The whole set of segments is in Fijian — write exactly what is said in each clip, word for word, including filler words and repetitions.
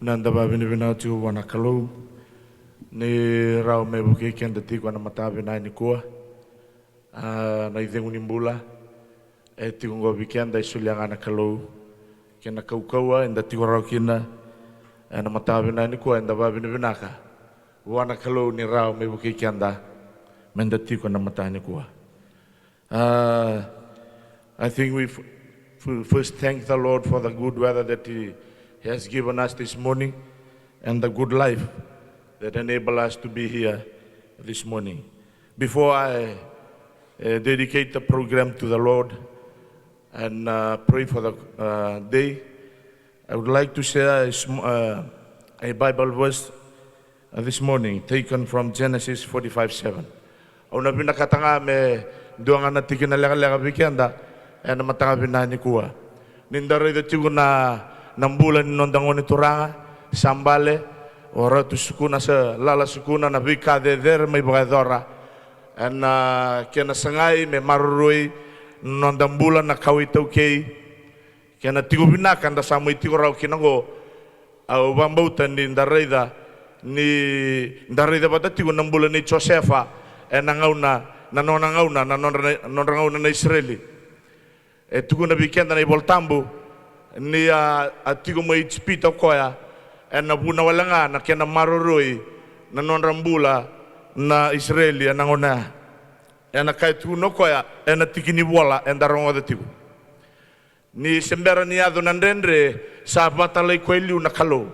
Na da vavinavinaka tiko vua na Kalou ni rawa me vukei keda tiko ena mataka vinaka nikua. A, na icegu ni bula e tiko qo vei keda e solia ga na Kalou. Kei na kaukauwa eda tiko rawa kina ena mataka vinaka nikua, eda vavinavinaka vua na Kalou ni rawa me vukei keda meda tiko ena mataka nikua. Uh, I think we f- f- first thank the Lord for the good weather that He has given us this morning and the good life that enable us to be here this morning. Before I uh, dedicate the program to the Lord and uh, pray for the uh, day, I would like to share a, sm- uh, a Bible verse uh, this morning, taken from Genesis forty-five seven. Au na vinakata ga me dua ga na tikina lekaleka vei keda ena mataka vinaka nikua. Ni da raica tiko na, na bula ni noda gone turaga, sa bale, o Ratu Sukuna, sa Lala Sukuna, na veika cecere mai vakayacora. Ena kena sagai me maroroi na noda bula na kawa iTaukei, kei na tiko vinaka da sa mai tiko rawa kina qo. Au vakabauta ni da raica, ni da raica vata tiko na bula nei Josefa ena gauna, na nona gauna, na nodra, na nodra gauna na Isireli. E tukuna vei keda na iVola Tabu ni a, a tiko mai Ijipita o koya, ena vuna wale ga na kena maroroi na nodra bula na Isireli ena gauna ya. Ena ka e tukuna o koya ena tiki ni vola eda rogoca tiko. Ni se bera ni yaco na dredre, sa vatalai koya e liu na Kalou.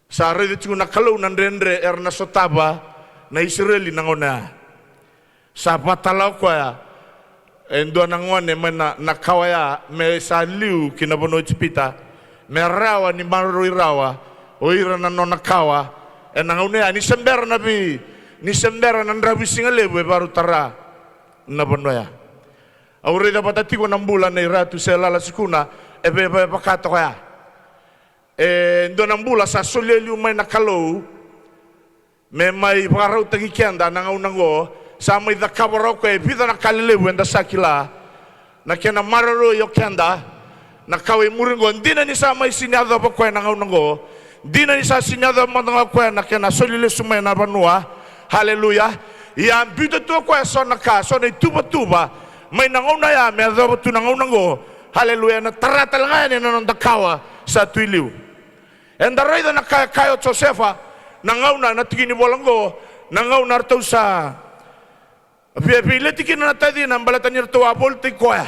Sa raica tiko na Kalou na dredre era na sotava na Isireli na gauna ya. Sa vatala o koya e dua na gone mai na, na kawa ya me sa liu ki na vanua o Ijipita, me rawa ni maroroi rawa o ira na nona kawa ena gauna ya, ni se bera na vei, ni se bera na dravuisiga levu e varautara na vanua ya. Au raica vata tiko na bula nei Ratu se Lala Sukuna, e vei, vei, vaka toka ya. E dua na bula sa solia e liu mai na Kalou me mai vakarautaki keda na gauna oqo. Sa mai cakava rawa o koya e vica na ka lelevu eda sa kila. Na kena maroroi o keda na kawa e muri oqo, dina ni sa mai sini yacova o koya na gauna oqo, dina ni sa sini yacova mada ga o koya na kena soli lesu mai na vanua. Haleluya. Ia a biuta tu o koya so na ka, so na ituvatuva mai na gauna ya me yacova tu na gauna oqo. Haleluya. Ena tara tale ga yani na noda kawa sa tu i liu. Eda raica na ka e kaya o Josefa na gauna, na tiki ni vola oqo, na gauna ratou sa via veileti kina na tacina baleta ni ratou a volitaki koya.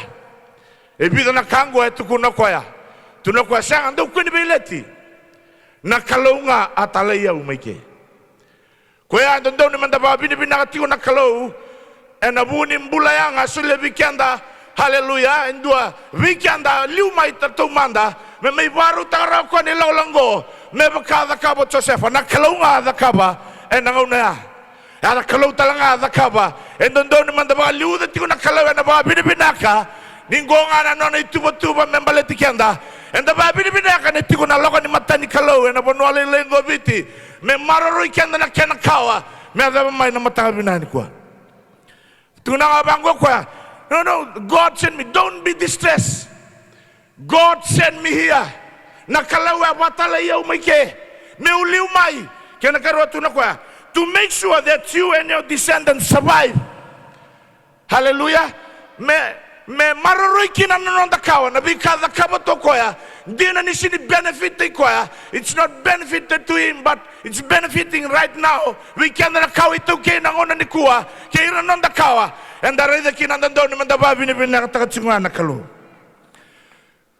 E vica na ka oqo e tukuna o koya. Tukuna o koya, sega, dou kua ni veileti. Na Kalou ga a talai au mai ke. Koya e dodonu meda vakavinavinaka tiko na Kalou ena vu ni bula yaga a solia vei keda. Haleluya. E dua vei keda liu mai tatou mada me mai vakarautaka rawa o koya na ilakolako oqo, me vaka a cakava o Josefa. Na Kalou ga a cakava ena gauna ya. A na Kalou tale ga a cakava. E dodonu meda vakaliuca tiko na Kalou ena vakavinavinaka. Ni qo ga na nona ituvatuva me baleti keda. Eda vakavinavinaka ni tiko na lako ni mata ni Kalou ena vanua lailai oqo o Viti, me maroroi keda na kena kawa me yacova mai na mataka vinaka nikua. Tukuna ga vaqo o koya, no, no, God sent me, don't be distressed. God sent me here. Na Kalou e vatalai au mai ke meu liu mai. Kena karua, tukuna o koya, to make sure that you and your descendants survive. Haleluya. Me, me maroroi kina na noda kawa, na veika cakava tu o koya. Dina ni sini benefit i koya. It's not benefited to him, but it's benefiting right now. Vei keda na kawa iTaukei na gauna nikua, kei ira na noda kawa. Eda raica kina, dodonu meda vakavinavinakataka tiko ga na Kalou.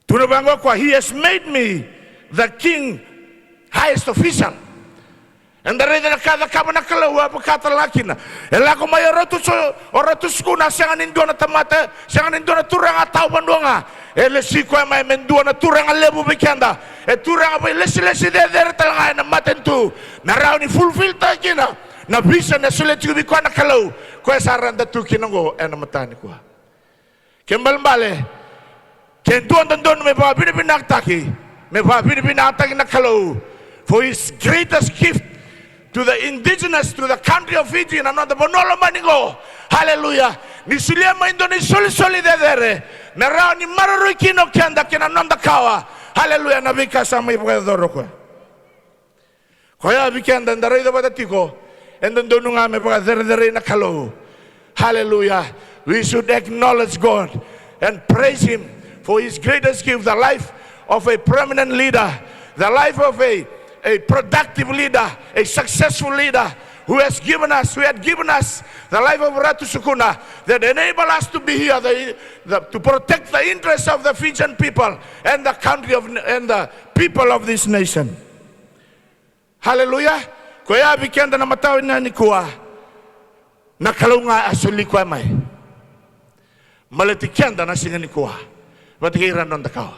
Tukuna vaqo o koya, he has made me the king highest official. Eda raica na ka e cakava na Kalou, a vaka tale ga kina. E lako mai o Ratu, o Ratu Sukuna, sega ni dua na tamata, sega ni dua na turaga tawa vanua ga. E lesi koya mai me dua na turaga levu vei keda. E turaga vakailesilesi cecere tale ga ena matanitu, me rawa ni fulfil-taka kina na vision e solia tiko vei koya na Kalou, koya sa rada tu kina oqo ena mataka nikua. Ke balebale, ke dua dodonu me vakavinavinakataki, me vakavinavinakataki na Kalou for his greatest gift to the indigenous, to the country of Fiji, na noda vanua lomani oqo. Haleluya. Ni solia mai e dua na isolisoli cecere me rawa ni maroroi kina o keda kei na noda kawa. Haleluya, na veika sa mai vakayacora o koya. Koya vei keda da raica vata tiko, e dodonu ga me vakacerecerei na Kalou. Haleluya. We should acknowledge God and praise Him for His greatest gift, the life of a prominent leader, the life of a, a productive leader, a successful leader who has given us, who had given us the life of Ratu Sukuna that enable us to be here, the, the, to protect the interests of the Fijian people and the country of, and the people of this nation. Haleluya. Koya vei keda na mataka vinaka nikua, na Kalou ga a soli koya mai. Baleti keda na siga nikua vata kei ira na noda kawa.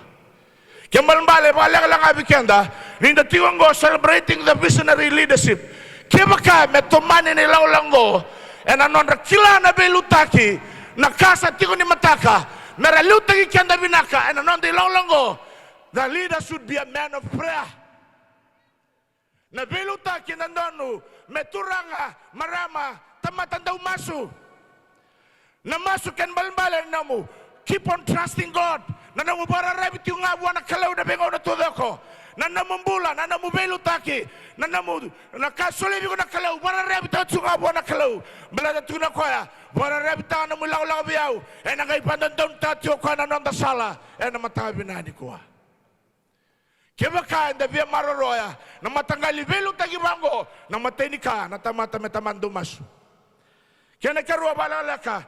Ke balebale vakalekaleka ga vei keda ni da tiko oqo celebrating the visionary leadership. Kevaka me tomani na ilakolako oqo ena nodra kila na veiliutaki, na ka sa tiko ni mataka, me ra liutaki keda vinaka ena noda ilakolako oqo. The leader should be a man of prayer. Na veiliutaki na donu me turaga, marama, tamata dau masu. Na masu kena balebale na nomu keep on trusting God. Na nomu vakararavi tiko ga vua na Kalou na veigauna taucoko. Na nomu bula, na nomu veiliutaki, na nomu, na ka solia vei iko na Kalou, vakararavi tiko ga vua na Kalou. Baleta tukuna o koya, vakararavi tiko na nomu ilakolako vei au, ena qai vakadodonutaka tiko o koya na noda sala ena mataka vinaka nikua. Kevaka eda via maroroya na mataqali veiliutaki vaqo, na imatai ni ka, na tamata me tamata dau masu. Kena ikarua vakalekaleka,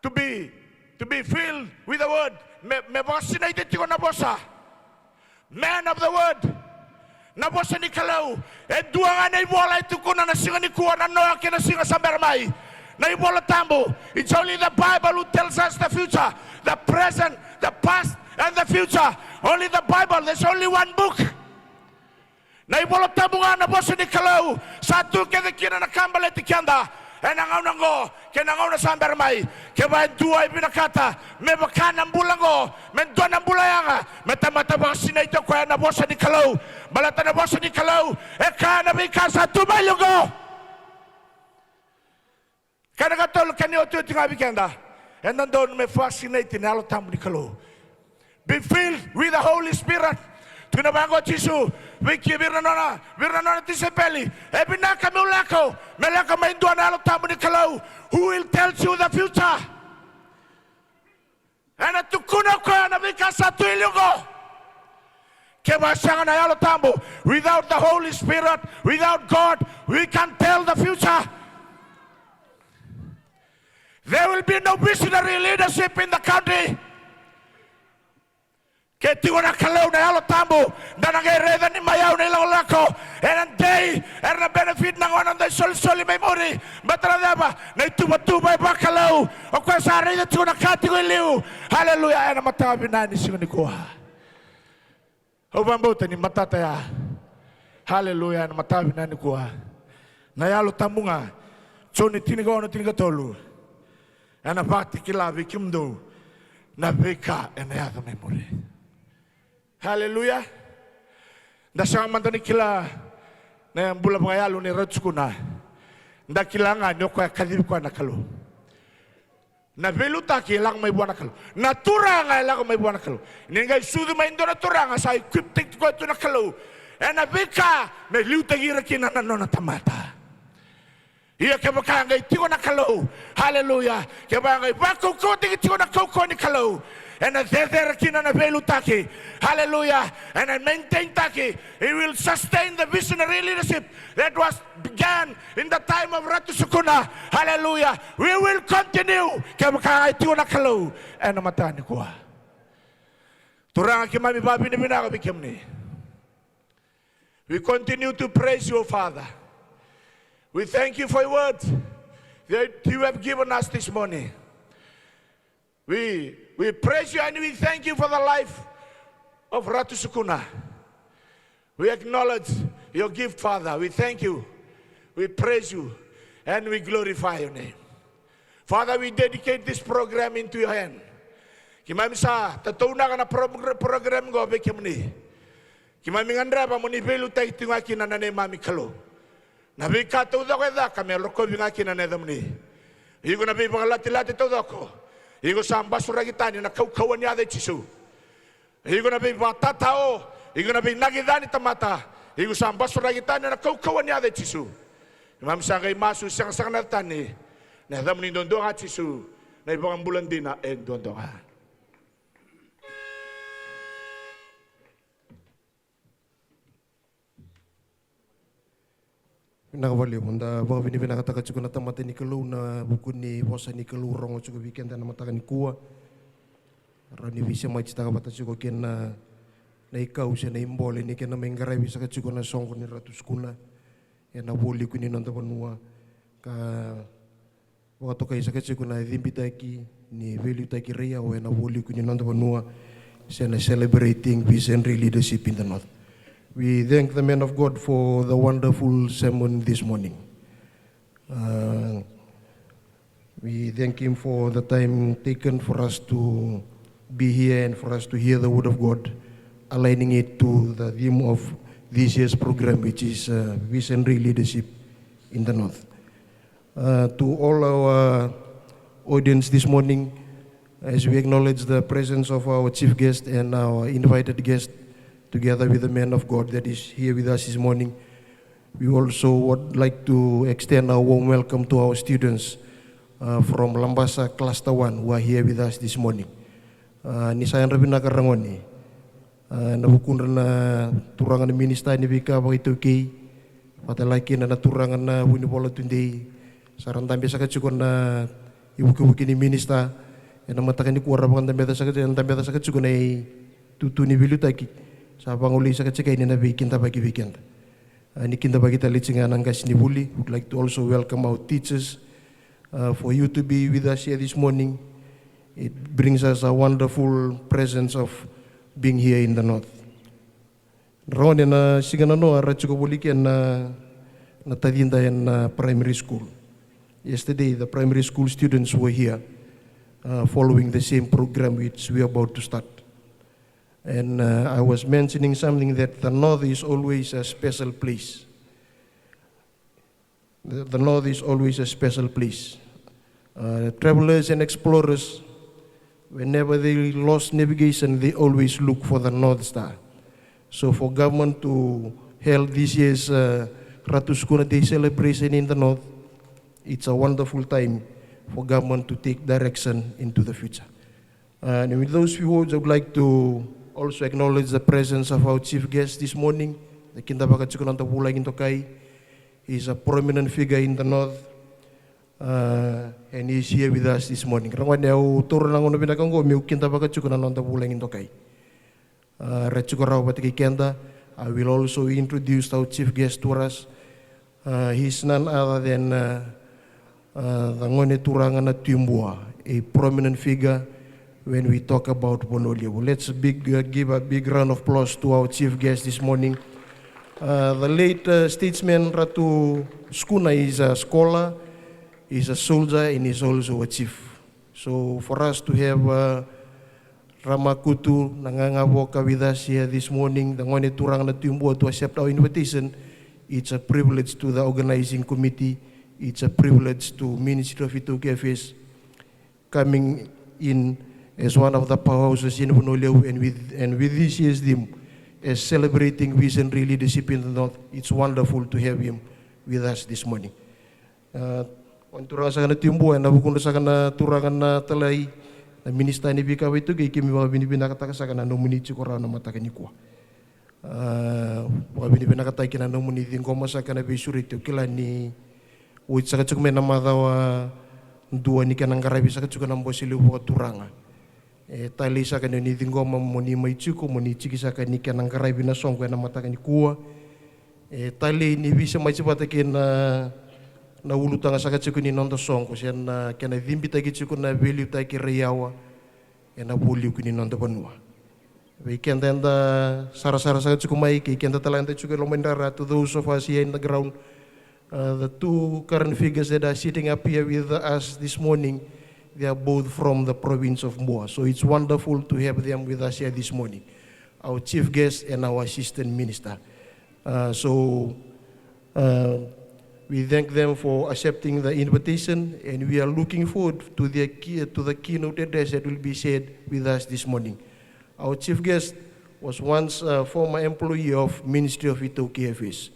to be, to be filled with the word. Me, me vakasinaiti tiko na vosa. Man of the word. Na vosa ni Kalou. E dua ga na ivola e tukuna na siga nikua, na noa kei na siga sa bera mai. Na iVola Tabu. It's only the Bible who tells us the future, the present, the past, and the future. Only the Bible. There's only one book. Na iVola Tabu ga na vosa ni Kalou. Sa tu kece kina na ka baleti keda ena gauna oqo kei na gauna sa bera mai. Kevaka e dua e vinakata me vaka na bula oqo, me dua na bula yaga, me tamata vakasinaiti o koya na vosa ni Kalou. Baleta na vosa ni Kalou e kaya na veika sa tu mai liu oqo. Kena ikatolu, kena iotioti ga vei keda, eda dodonu me vakasinaiti na Yalo Tabu ni Kalou. Be filled with the Holy Spirit. Tukuna vaqo o Jisu vei ke, vei ira na nona, vei ira na nona tisaipeli, e vinaka meu lako, me lako mai dua na Yalo Tabu ni Kalou, who will tell you the future. Ena tukuna o koya na veika sa tu i liu oqo. Kevaka sega na Yalo Tabu, without the Holy Spirit, without God, we can't tell the future. There will be no visionary leadership in the country. Ke tiko na Kalou, na Yalo Tabu, da na qai raica ni mai au na ilakolako. Ena dei era na benefit na gone da isolisoli mai muri. Baleta na cava? Na ituvatuva e vakalou. O koya sa raica tiko na ka tiko i liu. Haleluya, ena mataka vinaka ni siga nikua. Au vakabauta ni matata ya. Haleluya, ena mataka vinaka nikua. Na Yalo Tabu ga. Joni tinikaono, tinikatolu. Ena vakatakila vei kemudou na veika ena yaco mai muri. Haleluya. Da sega mada ni kila na bula vakayalo nei Ratu Sukuna. Da kila ga ni o koya kacivi koya na Kalou. Na veiliutaki e lako mai vua na Kalou. Na turaga e lako mai vua na Kalou. Ni qai sucu mai e dua na turaga, sa equip-taki koya tu na Kalou ena veika me liutaki ira kina na nona tamata. Ia kevaka qai tiko na Kalou, haleluya, kevaka qai vakaukauwataki tiko na kaukauwa ni Kalou, ena cecere kina na veiliutaki, haleluya, ena maintain-taki. He will sustain the visionary leadership that was began in the time of Ratu Sukuna. Haleluya. We will continue kevaka qai tiko na Kalou ena mataka nikua. Turaga, keimami vakavinavinaka vei kemuni. We continue to praise you, Father. We thank you for your word that you have given us this morning. We, we praise you and we thank you for the life of Ratu Sukuna. We acknowledge your gift, Father. We thank you. We praise you and we glorify your name. Father, we dedicate this program into your hand. Keimami sa tataunaka na pro-, program qo vei kemuni. Keimami gadreva mo ni veiliutaki tiko ga kina na neimami Kalou. Na veika taucoko e caka me rokovi ga kina na yacamuni. Iko na veivakalatilati taucoko. Iko sa basuraki tani na kaukauwa ni yaca i Jisu. Iko na veivakatatao, iko na veinaki ca ni tamata, iko sa basuraki tani ena kaukauwa ni yaca i Jisu. Keimami sa qai masu, sega sara ga na yaca tani, na yacamuni duadua ga Jisu, na iVakabula dina e duadua ga. Vinaka vakalevu, da vakavinavinakataka tiko na tamata ni Kalou na vuku ni vosa ni Kalou rogo tiko vei keda na mataka nikua. Rawa ni veisemaititaka vata tiko kei na, na ikau se na ibole ni kena mai qaravi saka tiko na soqo ni Ratu Sukuna ena vualiku ni noda vanua, ka vakatokai saka tiko na cibitaki ni veiliutaki raiyawa ena vualiku ni noda vanua, se na celebrating visionary leadership in the north. We thank the man of God for the wonderful sermon this morning. Uh, we thank him for the time taken for us to be here and for us to hear the word of God, aligning it to the theme of this year's program, which is, uh, visionary leadership in the north. Uh, to all our audience this morning, as we acknowledge the presence of our chief guest and our invited guest, together with the man of God that is here with us this morning, we also would like to extend our warm welcome to our students, uh, from Labasa Cluster one who are here with us this morning. Uh, ni sa yadra vinaka ragone, uh, na vukudra na turaga na minisita ni veika vakaitaukei, vata laki kina na turaga na vunivola tudei, sa ra dabe saka tiko na ivukivuki ni minisita. Ena mataka nikua ra vakadabeca saka, dabeca saka tiko na itutu ni veiliutaki. Sa vagolei saka tiko yani na veikidavaki vei keda. Uh, ni kidavaki tale tiko ga na qasenivuli. Would like to also welcome our teachers, uh, for you to be with us here this morning. It brings us a wonderful presence of being here in the north. Ragone, na siga nanoa ra tiko voli kina na, na tacida ena primary school. Yesterday, the primary school students were here, uh, following the same program which we are about to start. And, uh, I was mentioning something that the north is always a special place. The, the north is always a special place. Uh, travelers and explorers, whenever they lost navigation, they always look for the North Star. So for government to held this year's, uh, Ratu Sukuna Day celebration in the north, it's a wonderful time for government to take direction into the future. Uh, and with those few words, I would like to also acknowledge the presence of our chief guest this morning, the Kidavaka Tiko Noda Vulagi Dokai. He's a prominent figure in the north, uh, and he's here with us this morning. Ragone, au taura na gauna vinaka oqo meu kidavaka tiko na noda vulagi dokai. Uh, ra tiko rawa vata kei keda. I will also introduce our chief guest to us. Uh, he's none other than, uh, uh, the Gone Turaga na Tui Bua, a prominent figure when we talk about Vanua Levu. Let's big, uh, give a big round of applause to our chief guest this morning. Uh, the late, uh, statesman Ratu Sukuna is a scholar, is a soldier, and is also a chief. So for us to have, uh, Ramakutu Nagagavoka with us here this morning, the Gone Turaga na Tui Bua, to accept our invitation, it's a privilege to the organizing committee, it's a privilege to Ministry of ITaukei Affairs, coming in as one of the powerhouses in Vanua Levu, and with, and with this year's theme, as celebrating visionary leadership in the north, it's wonderful to have him with us this morning. Uh, Gone Turaga saka na Tui Bua, ena vukudra saka na turaga na talai, na minisita ni veika vakaitaukei, keimami vakavinavinakataka saka na nomuni tiko rawa na mataka nikua. Uh, vakavinavinakataki na nomuni ciqoma saka na veisureti. Au kila ni oti saka tiko mai na macawa dua ni kena qaravi saka tiko na Bose Levu Vakaturaga. E talei saka ni oni ciqoma mo ni mai tiko, mo ni tiki saka ni kena qaravi na soqo ena mataka nikua. E talei ni veisemati vata kei na, na ulutaga saka tiko ni noda soqo, se na kena cibitaki tiko na veiliutaki raiyawa ena vualiku ni noda vanua. Vei keda eda sarasara saka tiko mai, kei keda tale eda tiko e loma ni rara, to those of us here in the ground, uh, the two current figures that are sitting up here with us this morning, they are both from the province of Bua. So it's wonderful to have them with us here this morning, our chief guest and our assistant minister. Uh, so, uh, we thank them for accepting the invitation, and we are looking forward to their key, to the keynote address that will be shared with us this morning. Our chief guest was once a former employee of Ministry of ITaukei Affairs.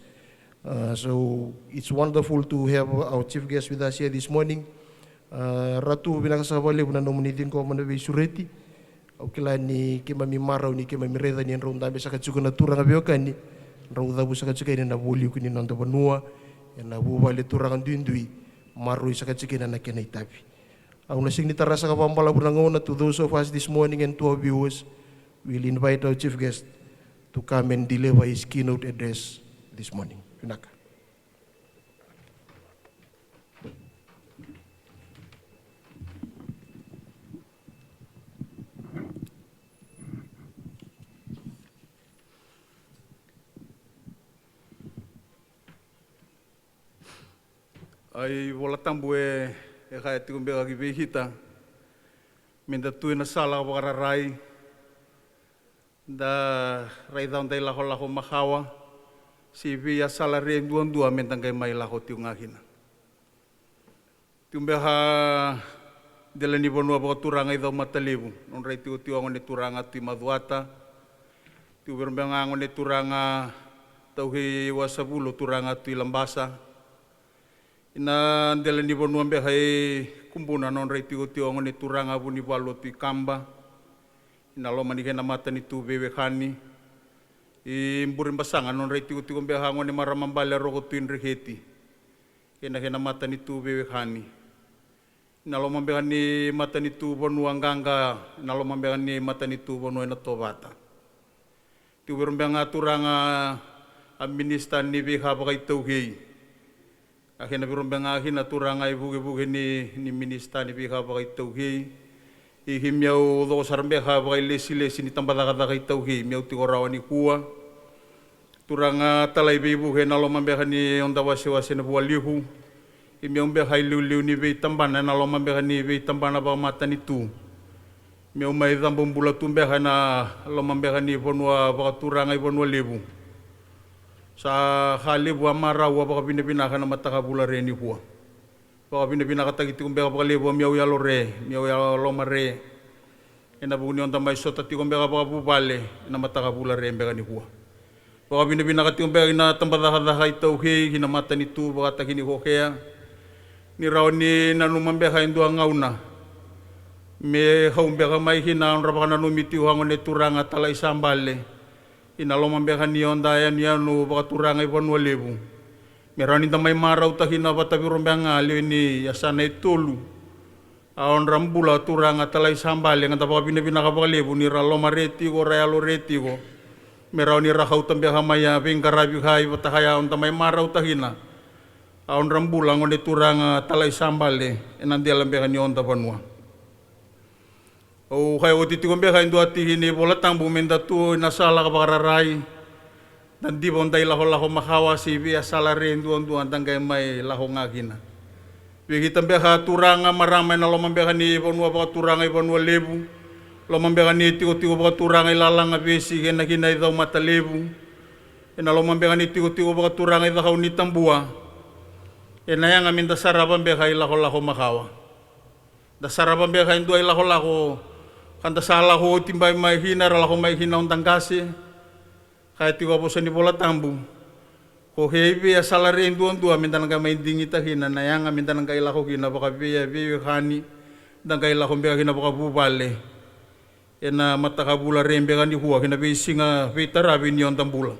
Uh, so it's wonderful to have our chief guest with us here this morning. Uh, Ratu, vinaka saka vakalevu na nomuni ciqoma na veisureti. Au kila ni keimami marau ni keimami raica ni drau dabe saka tiko na turaga veiwekani, drau cavu saka tiko yani na vualiku ni noda vanua, ena vuvale turaga duidui, maroroi saka tiko yani na kena itavi. Au na sega ni tara saka vakabalavu na gauna. To those of us this morning and to our viewers, we'll invite our chief guest to come and deliver his keynote address this morning. Vinaka. A iVola Tabu e, e kaya tiko beka ki vei kita, meda tu ena sala vakararai, da raica noda ilakolako makawa, se vei a sala re duadua meda qai mai lako tiko ga kina. Tiko beka dela ni vanua vakaturaga i Caumatalevu, nodra itikotiko a gone turaga Tui Macuata. Tiko vei ira beka ga gone turaga Tauhei Wasavulo, turaga Tui Labasa. Ina dela ni vanua beka e Kubuna, nodra itikotiko a gone turaga Vunivalu Tui Kaba. Ina loma ni kena matanitu veiwekani. I Burebasaga, nodra itikotiko beka a gone marama bale Roko Tui Dreketi. Ena kena matanitu veiwekani. Ena loma beka ni matanitu vanua qaqa, ena loma beka ni matanitu vanua ena Tovata. Tiko vei ira beka ga turaga a minisita ni veika vakaitauhei. A kena vei ira beka ga kina turaga ivukevuke ni, ni minisita ni veika vakaitauhei. I keimami au coko sara beka vakailesilesi ni tabacakacaka iTaukei, keimami au tiko rawa nikua. Turaga talai veivuke ena loma beka ni noda wasewase na vualiku. Keimami au beka iliuliu ni veitabana ena loma beka ni veitabana vakamatanitu. Keimami au mai cabobula tu beka ena loma beka ni vanua vakaturaga i Vanua Levu. Sa ka levu a marau, a vakavinavinaka ena mataka vula re nikua. Vakavinavinakataki tiko beka vakalevu a keimami au yalo re, keimami au yalo loma re. Ena vuku ni noda mai sota tiko beka vakavuvale ena mataka vula re beka nikua. Vakavinavinaka tiko beka ina tabacakacaka iTaukei, ina matanitu vakataki ni kokea. Ni rawa ni nanuma beka e dua gauna me kau beka mai kina a nodra vakananumi tiko a gone turaga talai sa bale. Ina loma beka ni noda yanuyanu vakaturaga i Vanua Levu. Me rawa ni da mai marautaki kina vata vei ira beka ga lewe ni yasana e tolu. A nodra bula turaga talai sa bale, ka da vakavinavinaka vakalevu ni ra loma re tiko, ra yalo re tiko. Me rawa ni ra kauta beka mai a veiqaravi ka i vata kaya, o da mai marautaki kina a nodra bula a gone turaga talai sa bale ena dela beka ni noda vanua. Au kaya oti tiko beka e dua tiki ni Vola Tabu meda tu ena sala ka vakararai. Da diva noda ilakolako makawa se vei a sala re duadua da qai mai lako ga kina. Vei keda beka turaga marama ena loma beka ni vanua vakaturaga i Vanua Levu, loma beka ni tikotiko vakaturaga i Lalaga, Vesi kei na kina i Caumatalevu, ena loma beka ni tikotiko vakaturaga i Cakaunitabua. Ena yaga meda sarava beka ilakolako makawa. Da sarava beka e dua ilakolako ka da sa lako oti bai mai kina, ra lako mai kina noda qase. Kaya tiko a vosa ni Vola Tabu, ko kei vei a sala re duadua meda na qai mai digitaka kina, na yaga meda na qai lako kina vakavei a veiwekani, da qai lako beka kina vakavuvale ena mataka vula re beka nikua kei na veisiga veitaravi ni noda bula.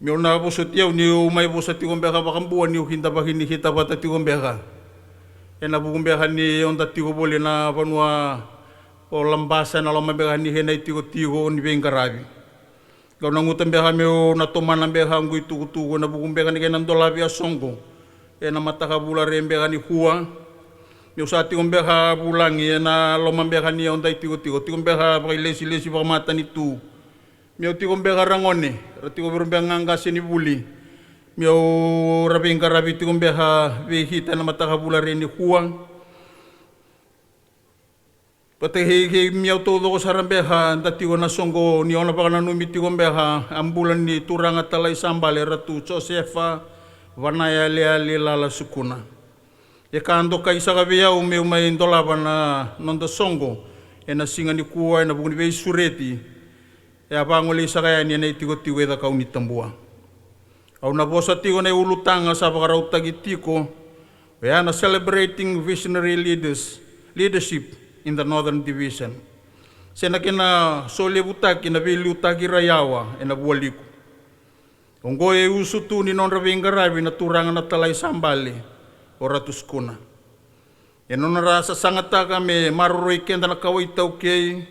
Meu na vosoti au niu mai vosa tiko beka vakabua niu kidavaki ni kita vata tiko beka ena vuku beka ni noda tiko voli ena vanua o Labasa ena loma beka ni kena itikotiko ni veiqaravi. Kau na guta beka meu na tomana beka oqo itukutuku ena vuku beka ni kena dolavi a soqo ena mataka vula re beka nikua. Meu sa tiko beka vulagi ena loma beka ni noda itikotiko, tiko beka vakailesilesi vakamatanitu. Meu tiko beka ragone, ra tiko vei ira beka ga qase ni vuli. Meu ra veiqaravi tiko beka vei kita ena mataka vula re nikua. Vata kei, kei keimami au taucoko sara beka da tiko na soqo ni o na vakananumi tiko beka a bula ni turaga talai sa bale Ratu Josefa Vanayaleale Lala Sukuna. E ka dokai saka vei au meu mai dolava na noda soqo Ena siga nikua ena vuku ni veisureti e a vagolei saka yani ena itikotiko e Cakaunitabua. Au na vosa tiko ena iulutaga sa vakarautaki tiko, oya na Celebrating Visionary Leaders, Leadership in the Northern Division, se na kena solevutaki na veiliutaki raiyawa ena Vualiku. Oqo e usutu ni nodra veiqaravi na turaga na Talai sa bale, o Ratu Sukuna. E nodra sasagataka me maroroi keda na kawa iTaukei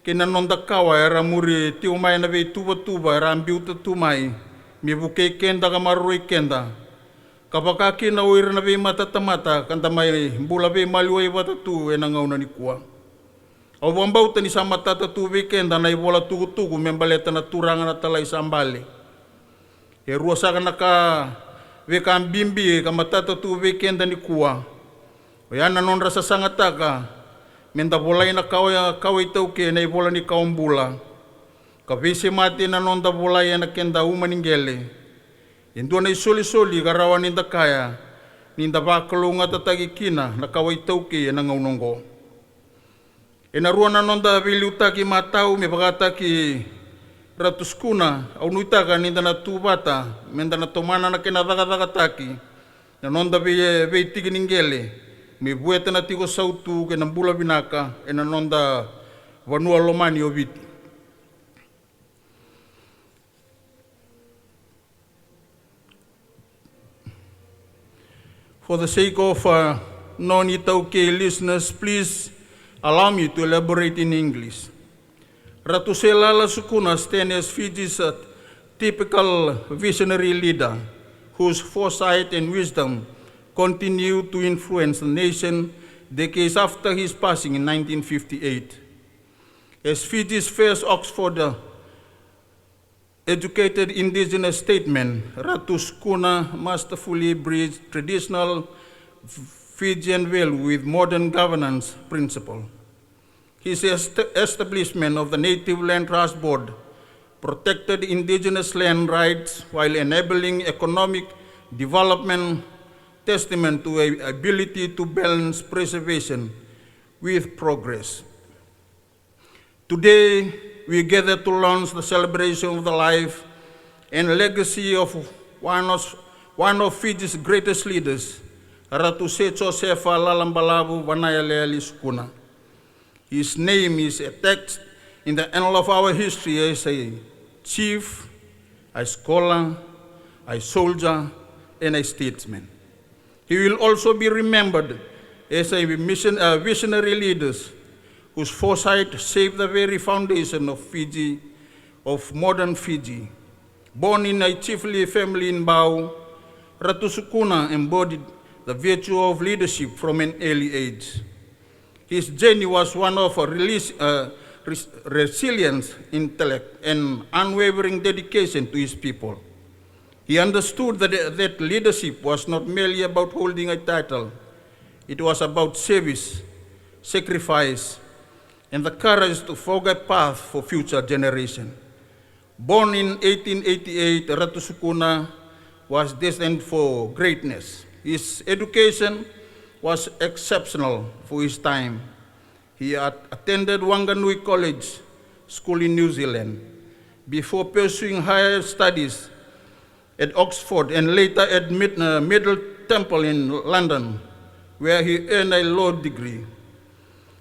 kei na noda kawa era muri tiko mai na veituvatuva era a biuta tu mai me vukei keda ka maroroi keda, ka vaka kina o ira na veimatatamata ka da mai bula veimaliwai vata tu ena gauna nikua. Au vakabauta ni sa matata tu vei keda na ivola tukutuku me baleta na turaga na Talai sa bale. E rua saka na ka, veika bibi ka matata tu vei keda nikua. Oya na nodra sasagataka me da volai na kawa, kawa iTaukei ena ivola ni kawa bula, ka veisemati na noda volai ena keda uma ni qele. E dua na isolisoli ka rawa ni da kaya ni da vakalougatataki kina na kawa iTaukei ena gauna oqo. Ena rua na noda veiliutaki matau me vakataki Ratu Sukuna, au nuitaka ni da na tu vata me da na tomana na kena cakacakataki na noda vei, veitiki ni qele me vueta na tiko sautu kei na bula vinaka ena noda vanua lomani o Viti. For the sake of uh, non-iTaukei listeners, please allow me to elaborate in English. Ratu Seilala Sukuna stands as Fiji's uh, typical visionary leader whose foresight and wisdom continue to influence the nation decades after his passing in nineteen fifty-eight. As Fiji's first Oxford uh, educated indigenous statesman, Ratu Sukuna masterfully bridged traditional Fijian value with modern governance principle. His est- establishment of the Native Land Trust Board protected indigenous land rights while enabling economic development, testament to a ability to balance preservation with progress. Today, we gather to launch the celebration of the life and legacy of one of, one of Fiji's greatest leaders, Ratu Se Josefa Lalabalavu Vanayaleali Sukuna. His name is etched in the annal of our history as a chief, a scholar, a soldier, and a statesman. He will also be remembered as a mission- a visionary leader whose foresight shaped the very foundation of Fiji, of modern Fiji. Born in a chiefly family in Bau, Ratu Sukuna embodied the virtue of leadership from an early age. His journey was one of a relis- uh, res- resilience, intellect, and unwavering dedication to his people. He understood that, that leadership was not merely about holding a title, it was about service, sacrifice, and the courage to forge a path for future generation. Born in eighteen eighty-eight, Ratu Sukuna was destined for greatness. His education was exceptional for his time. He at- attended Wanganui College School in New Zealand before pursuing higher studies at Oxford and later at Mid- uh, Middle Temple in London, where he earned a law degree.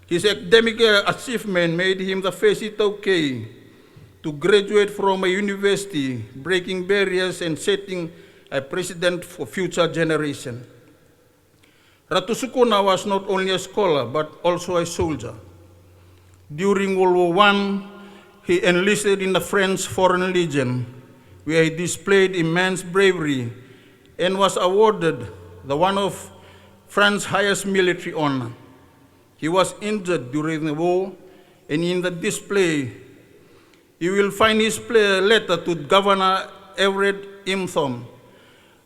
His academic uh, achievement made him the first iTaukei to graduate from a university, breaking barriers and setting a precedent for future generation. Ratu Sukuna was not only a scholar but also a soldier. During World War One, he enlisted in the French Foreign Legion, where he displayed immense bravery and was awarded the one of France's highest military honor. He was injured during the war, and in the display, you will find his pla- letter to Governor Everett M. Thom,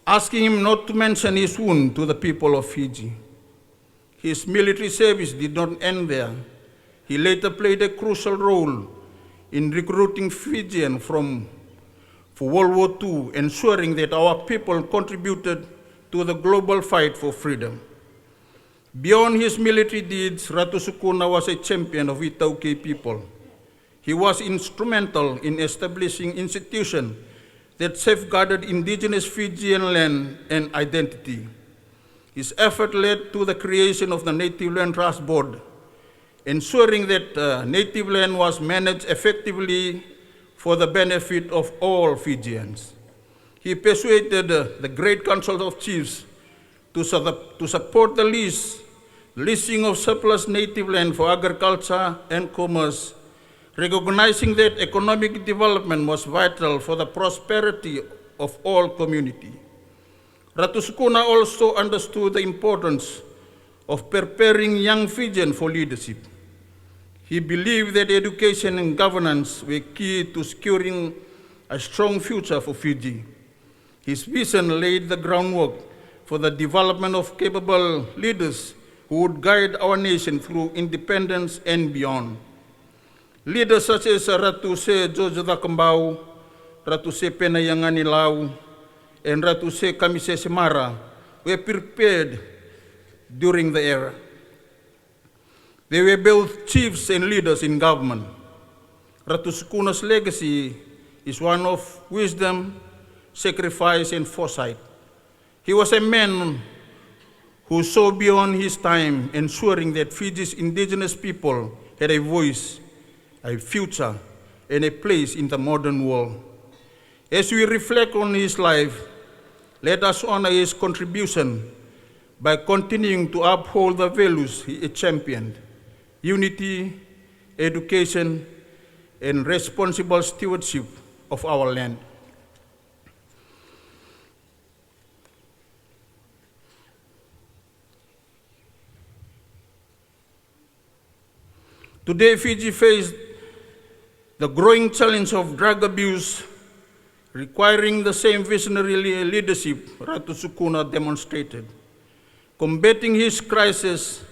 asking him not to mention his wound to the people of Fiji. His military service did not end there. He later played a crucial role in recruiting Fijians from for World War Two, ensuring that our people contributed to the global fight for freedom. Beyond his military deeds, Ratu Sukuna was a champion of iTaukei people. He was instrumental in establishing institutions that safeguarded indigenous Fijian land and identity. His effort led to the creation of the Native Land Trust Board, ensuring that, uh, native land was managed effectively for the benefit of all Fijians. He persuaded, uh, the Great Council of Chiefs to su-, to support the lease, leasing of surplus native land for agriculture and commerce, recognizing that economic development was vital for the prosperity of all community. Ratu Sukuna also understood the importance of preparing young Fijian for leadership. He believed that education and governance were key to securing a strong future for Fiji. His vision laid the groundwork for the development of capable leaders who would guide our nation through independence and beyond. Leaders such as Ratu Se George Cakobau, Ratu Se Pena Iagani-Lau, and Ratu Se Kamisese Mara were prepared during the era. They were both chiefs and leaders in government. Ratu Sukuna's legacy is one of wisdom, sacrifice, and foresight. He was a man who saw beyond his time, ensuring that Fiji's indigenous people had a voice, a future, and a place in the modern world. As we reflect on his life, let us honor his contribution by continuing to uphold the values he championed: unity, education, and responsible stewardship of our land. Today, Fiji faces the growing challenge of drug abuse, requiring the same visionary le-, leadership Ratu Sukuna demonstrated. Combating this crisis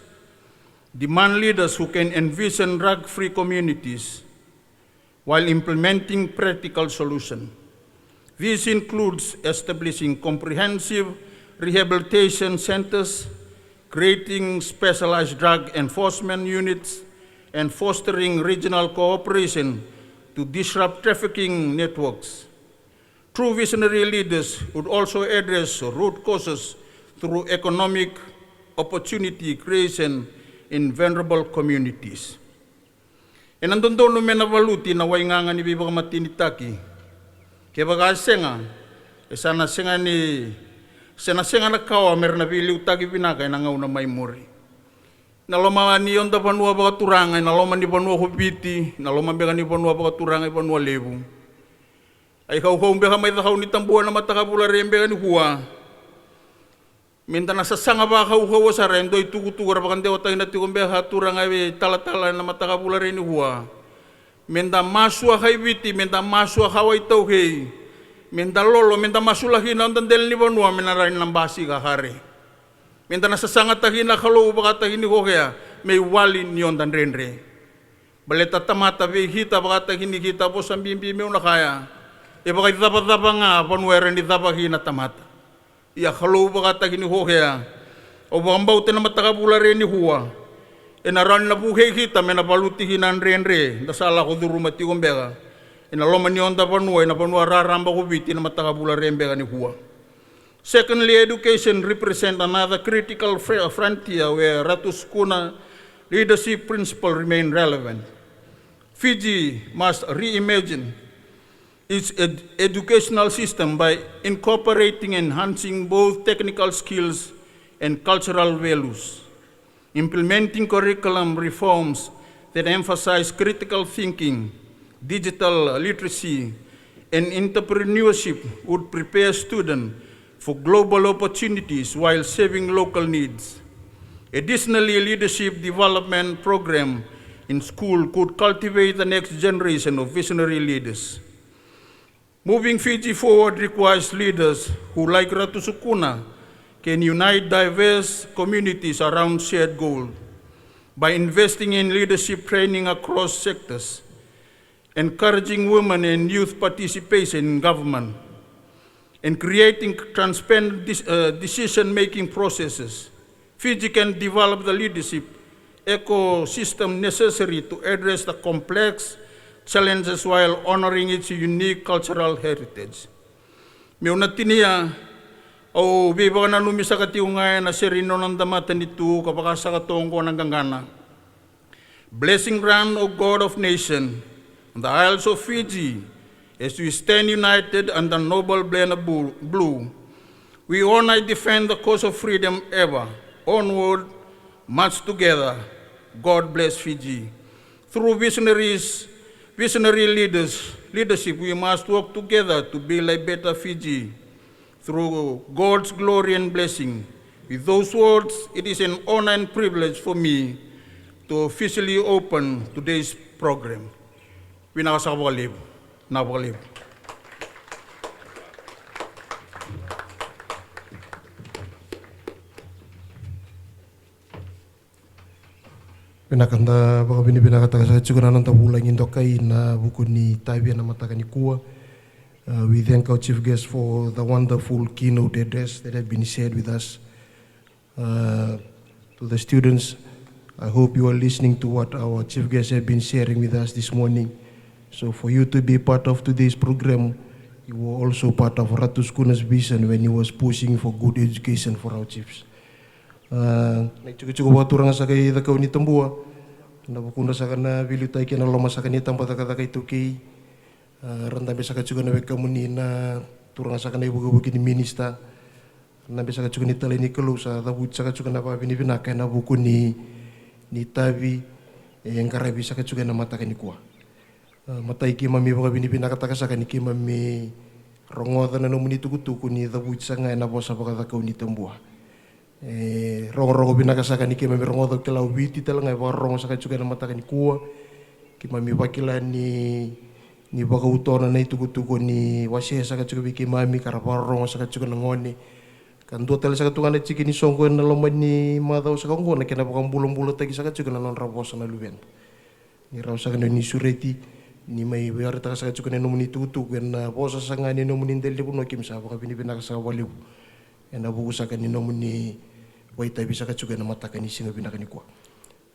demand leaders who can envision drug-free communities while implementing practical solutions. This includes establishing comprehensive rehabilitation centers, creating specialized drug enforcement units, and fostering regional cooperation to disrupt trafficking networks. True visionary leaders would also address root causes through economic opportunity creation in vulnerable communities. Ena dodonu me na valuti na waigaga ni veivakamatenitaki. Kevaka e sega, e sa na sega ni, sa na sega na kawa me ra na veiliutaki vinaka ena gauna mai muri. Na loma ni noda vanua vakaturaga, ena loma ni vanua ko Viti, na loma beka ni vanua vakaturaga i Vanua Levu. A ikaukaua beka mai Cakaunitabua ena mataka Vularei beka nikua. Meda na sasaga vakaukauwa sara e dua itukutuku era vakadewataki na tiko beka turaga e vei talatala ena mataka Vularei nikua. Meda masu a kai Viti, meda masu a kawa iTaukei. Meda lolo, meda masulaki na noda dela ni vanua me na rawa ni na basika ka re. Meda na sasagataki na Kalou vakataki ni kokea me iwali ni noda dredre. Baleta tamata vei kita vakataki ni kita vosa bibi meu na kaya. E vakaicavacava ga vanua era ni cava kina tamata. Ia Kalou vakataki ni kokea. Au vakabauta ena mataka Vularei nikua. Ena rawa ni na vukei kita me na valuti kina na dredre da sa lako curuma tiko beka. Ena loma ni noda vanua, ena vanua raraba ko Viti ena mataka Vularei beka nikua. Secondly, education represent another critical fr-, frontier where Ratu Sukuna leadership principle remain relevant. Fiji must reimagine its ed-, educational system by incorporating and enhancing both technical skills and cultural values. Implementing curriculum reforms that emphasize critical thinking, digital literacy, and entrepreneurship would prepare students for global opportunities while serving local needs. Additionally, leadership development program in school could cultivate the next generation of visionary leaders. Moving Fiji forward requires leaders who, like Ratu Sukuna, can unite diverse communities around shared goals. By investing in leadership training across sectors, encouraging women and youth participation in government, and creating transparent dec-, uh, decision-making processes, Fiji can develop the leadership ecosystem necessary to address the complex challenges while honoring its unique cultural heritage. Meu na tinia, au veivakananumi saka tiko ga ena sere ni noda matanitu ka vakasaka toka oqo na qaqana. Blessing grant, O God of nation, the Isles of Fiji, as we stand united under noble banner bu-, blue. We honor and defend the cause of freedom ever. Onward, march together. God bless Fiji. Through visionaries, visionary leaders, leadership, we must work together to build a better Fiji through God's glory and blessing. With those words, it is an honor and privilege for me to officially open today's program. Vinaka saka vakalevu. Vinaka vakalevu. Vinaka, da vakavinavinakataka saka tiko na noda vulagi dokai ena vuku ni tavi ena mataka nikua. Uh, we thank our chief guest for the wonderful keynote address that have been shared with us. Uh, to the students, I hope you are listening to what our chief guests have been sharing with us this morning. So for you to be part of today's program, you were also part of Ratu Sukuna's vision when he was pushing for good education for our chiefs. Uh, na itikotiko vakaturaga saka i Cakaunitabua, na vukudra saka na veiliutaki ena loma saka ni tabacakacaka iTaukei. Uh, ra dabe saka tiko na wekamuni na turaga saka na ivukivuki ni minisita. Ra dabe saka tiko ni talai ni Kalou, sa cavuti saka tiko na vakavinavinaka ena vuku ni, ni tavi e qaravi saka tiko ena mataka nikua. Uh, matai keimami vakavinavinakataka saka ni keimami rogoca na nomuni tukutuku ni cavuti saka ga ena vosa vakaCakaunitabua. E rogorogo vinaka saka ni keimami rogoca, au kila o Viti tale ga e vakarorogo saka tiko ena mataka nikua. Keimami vakila ni, ni vakauto na itukutuku ni wasea saka tiko vei keimami ka ra vakarorogo saka tiko na gone. Ka dua tale saka tu ga na tiki ni soqo ena loma ni macawa saka oqo na kena vakabulabulataki saka tiko na nodra vosa na luveda. Ni rawa saka ni oni sureti ni mai vakaraitaka saka tiko na nomuni tukutuku ena vosa saka ga ni nomuni dela ni vanua, keimami sa vakavinavinaka saka vakalevu ena vuku saka ni nomuni vakaitavi saka tiko ena mataka ni siga vinaka nikua.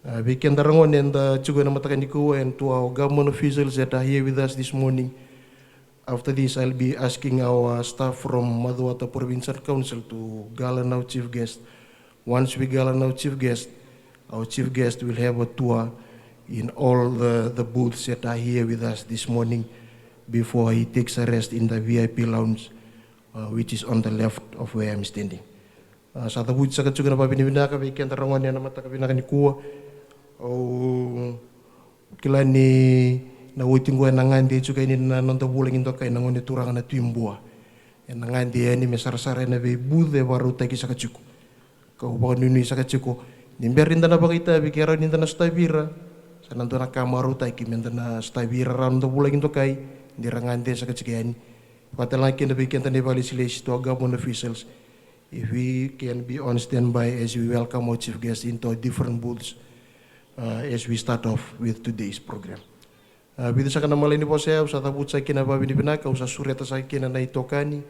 A, vei keda ra gone eda tiko ena mataka nikua, and to our government officials that are here with us this morning. After this, I'll be asking our staff from Macuata Provincial Council to garland our chief guest. Once we garland our chief guest, our chief guest will have a tour in all the, the booths that are here with us this morning before he takes a rest in the V I P lounge, uh, which is on the left of where I'm standing. A, sa cavuti saka tiko na vakavinavinaka vei keda ra gone ena mataka vinaka nikua. Au kila ni na oti qo ena gade tiko yani na noda vulagi dokai na gone turaga na Tui Bua. Ena gade yani me sarasara ena vei booth e vakarautaki saka tiko. Kau vakanuinui saka tiko ni bera ni da na vakaitavi, ke rawa ni da na sotavi ira, sa na dua na ka marautaki me da na sotavi ira rawa na noda vulagi dokai ni ra gade saka tiko yani. Vakatalega kina vei keda na ivakalesilesi, to our government officials, if we can be on standby as we welcome our chief guest into our different booths, uh, as we start off with today's program. Uh, vica saka na malai ni vosa ya, au sa cavuta saka kina vakavinavinaka, au sa sureta saka kina na itokani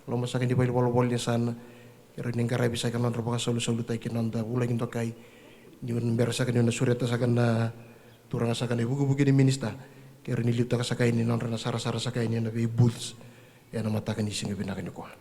loma saka ni valenivolavola ni yasana, ke rawa ni qaravi saka na nodra vakasalusalutaki na noda vulagi dokai. Ni bera saka niu na sureta saka na turaga saka na ivukivuki ni minisita, ke rawa ni liutaka saka yani na nodra na sarasara saka yani ena vei booths ena mataka ni siga vinaka nikua.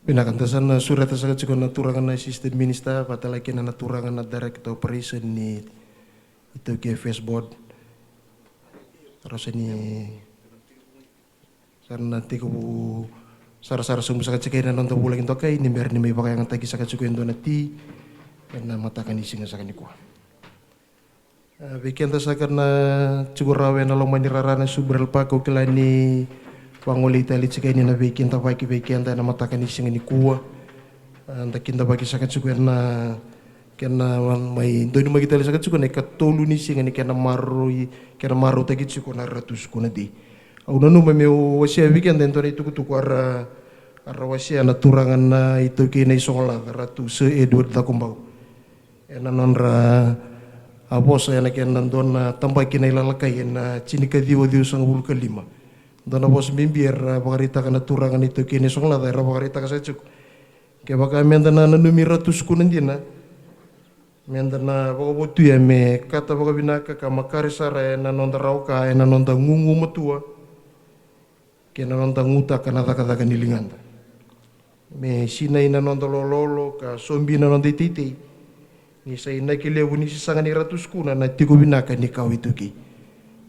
Vinaka, da sa na sureta saka tiko na turaga na assistant minister, vakatalega kina na turaga na director operation ni iTaukei Affairs Board. Rau sa ni Sa na tekivu sarasara sobu saka tiko ena noda vulagi dokai ni bera ni mai vakayagataki saka tiko e dua na ti ena mataka ni siga saka nikua. A, vei keda saka na tiko rawa ena loma ni rara na Subrail Park, au kila ni vagolei tale tiko yani na veikidavaki vei keda ena mataka ni siga nikua. A, da kidavaki saka tiko ena kena mai donumaki tale saka tiko na ikatolu ni siga ni kena maroroi, kena marautaki tiko na Ratu Sukuna Day. Au nanuma meu wasea vei keda e dua na itukutuku era, era wasea na turaga na iTaukei na iSogolaca, Ratu Sir Edward Cakobau, ena nodra a vosa ena kena dua na tabaki na ilalakai ena tinikaciwa ciwasagavulu ka lima. Dua na vosa bibi era vakaraitaka na turaga na iTaukei na iSogolaca, era vakaraitaka saka tiko: Kevaka meda na nanumi Ratu Sukuna dina, meda na vakavotuya me kata vakavinaka ka makare sara ena noda rawa ka, ena noda gugumatua kei na noda gutaka na cakacaka ni ligada. Me sinai na noda lololo ka sobi na noda iteitei, ni sa inaki levu ni sasaga ni Ratu Sukuna na tiko vinaka ni kawa iTaukei.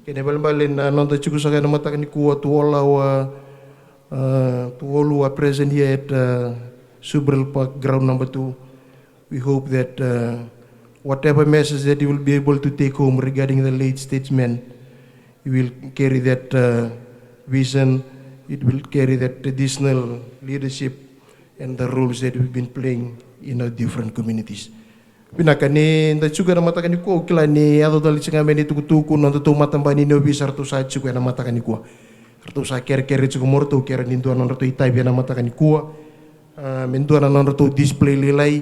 Kena ibalebale na noda tiko saka ena mataka nikua, to all our, uh, to all who are present here at, uh, Subrail Park, ground number two. We hope that, uh, whatever message that you will be able to take home regarding the late statesman, you will carry that, uh, vision, it will carry that traditional leadership and the roles that we've been playing in our different communities. Vinaka, ni da tiko ena mataka nikua, au kila ni yaco tale tiko ga mai na itukutuku, nodatou matabani ni ovisa ratou sa tiko ena mataka nikua. Ratou sa kerekere tiko mo ratou, kere ni dua na nodratou itavi ena mataka nikua. A, me dua na nodratou display lailai,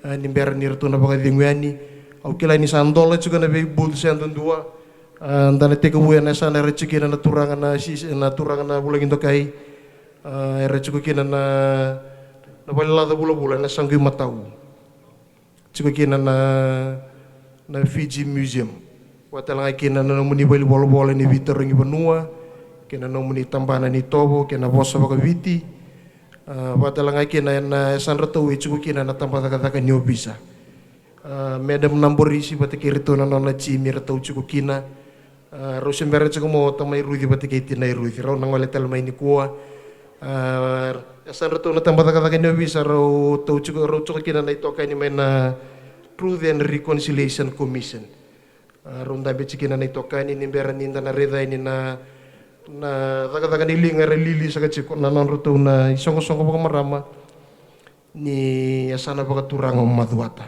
a, ni bera ni ratou na vakacegu yani. Au kila ni sa dola tiko na vei booth yadudua. A, da na tekivu ena yasana era tiko kina na turaga na sis-, na turaga na vulagi dokai. A, era tiko kina na, na valelaca vulavula ena yasaqu imatau. Tiko kina na, na Fiji Museum. Vakatalega kina na nomuni valenivolavola ni veitarogi vanua, kei na nomuni tabana ni tovo kei na vosa vakaviti. A, vakatalega kina ena yasadratou e tiko kina na tabacakacaka ni ovisa. A, Madam Naborisi vata kei iratou na nona timi, ratou tiko kina. A, rau se bera tiko mo tamai Ruci vata kei tinai Ruci, rau na gole tale mai nikua. A, yasadratou na tabacakacaka ni ovisa, rau tiko, rau tiko kina na itokani mai na Truth and Reconciliation Commission. A, rau dabe tiko kina na itokani ni bera ni da na raica yani na, na cakacaka ni liga era lili saka tiko na nodratou na isoqosoqo vakamarama ni yasana vakaturaga o Macuata.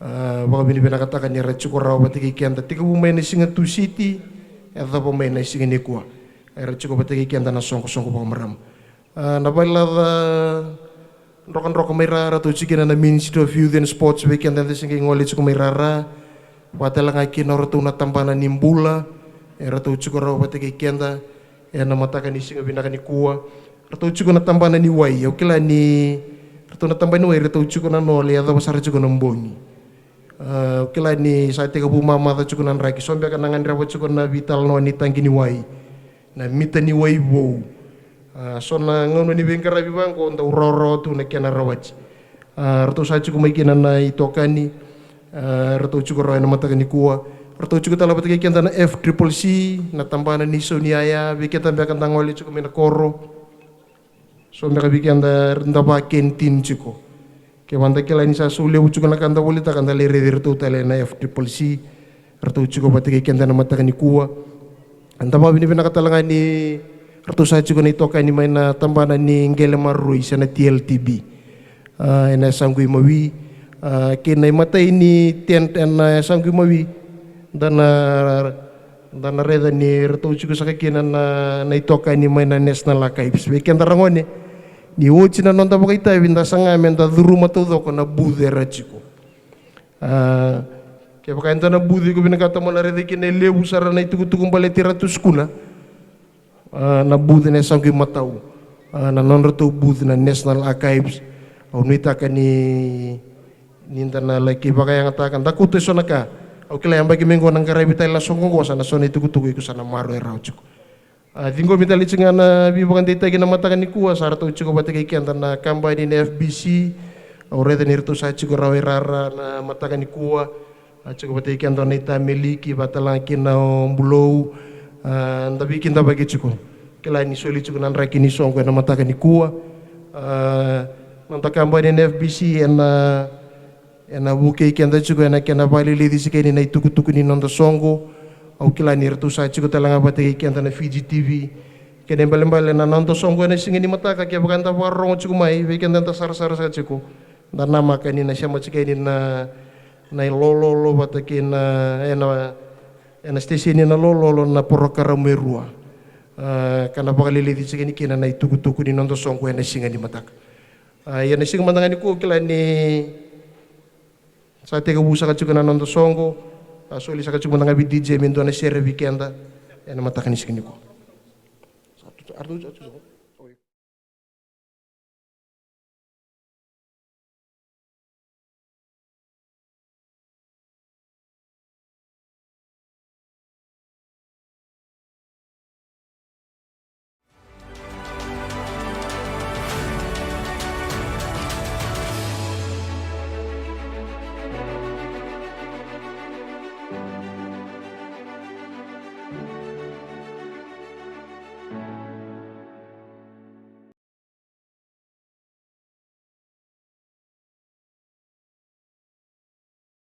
A, vakavinavinakataka ni ra tiko rawa vata kei keda, tekivu mai na siga Tusiti, yacova mai na siga nikua. Era tiko vata kei keda na soqosoqo vakamarama. A, na valelaca drokadroka mai ra, ratou tiko kina na Ministry of Youth and Sports, vei keda eda se qai gole tiko mai rara. Vakatalega kina o ratou na tabana ni bula, eratou tiko rawa vata kei keda ena mataka ni siga vinaka nikua. Ratou tiko na tabana ni wai, au kila ni ratou na tabana ni wai, ratou tiko na nole, yacova sara tiko na bogi. A, au kila ni sa tekivu mamaca tiko na draki, so beka na gadreva tiko na veitalanoa ni taqi ni wai, na mita ni wai vou. A, so na gauna ni veiqaravi vaqo dau rawarawa tu na kena rawati. A, ratou sa tiko mai kina na itokani, a, ratou tiko rawa ena mataka nikua. Ratou tiko tale vata kei keda na F triple C, na tabana ni sau ni yaya, vei keda beka da gole tiko mai na koro. So beka vei keda da vakentin tiko. Kevaka da kila ni sa sau levu tiko na ka da volitaka, da lai raici iratou tale na F triple C, ratou tiko vata kei keda ena mataka nikua. Da vakavinavinaka tale ga ni ratou sa tiko na itokani mai na tabana ni qele maroroi se na T L T B. A, ena yasaqu imawi, a, kei na imatai ni tent ena yasaqu imawi, da na, da na raica ni ratou tiko saka kina na, na itokani mai na National Archives. Vei keda ragone, ni oti na noda vakaitavi, da saga me da curuma taucoko na booth era tiko. A, kevaka e dua na booth iko vinakata mo na raica kina e levu sara na itukutuku baleti Ratu Sukuna, a, na booth ena yasaqu imatau, a, na nodratou booth na National Archives. Au nuitaka ni, ni da na laki vakayagataka, da kauta eso na ka. Au kila yabaki mai qo na qaravi tale na soqo qo, sa na so na itukutuku iko sa na maroroya rawa tiko. A, ciqomi tale tiko ga na veivakadeitaki na mataka nikua, sa ratou tiko vata kei keda na kabani na F B C. Au raica ni ratou sa tiko rawa e rara na mataka nikua. A, tiko vata kei keda na itameliki, vakatalega kina o Bulou. A, da veikidavaki tiko. Kila ni soli tiko na draki ni soqo ena mataka nikua. A, noda kabani na F B C ena, ena vukei keda tiko ena kena vakaleleci tiko yani na itukutuku ni noda soqo. Au kila ni ratou sa tiko tale ga vata kei keda na Fiji T V. Kena ibalebale na noda soqo ena siga ni mataka, kevaka eda vakarorogo tiko mai vei keda eda sarasara saka tiko, da namaka ni na sema tiko yani na, na ilololo vata kei na, ena, ena siteseni na lololo na porokaramu e rua. A, ka na vakaleleci tiko yani kina na itukutuku ni noda soqo ena siga ni mataka. A, ia na siga mada ga nikua au kila ni sa tekivu saka tiko na noda soqo. A, soli saka tiko mada ga vei D J me dua na sere vei keda ena mataka ni siga nikua.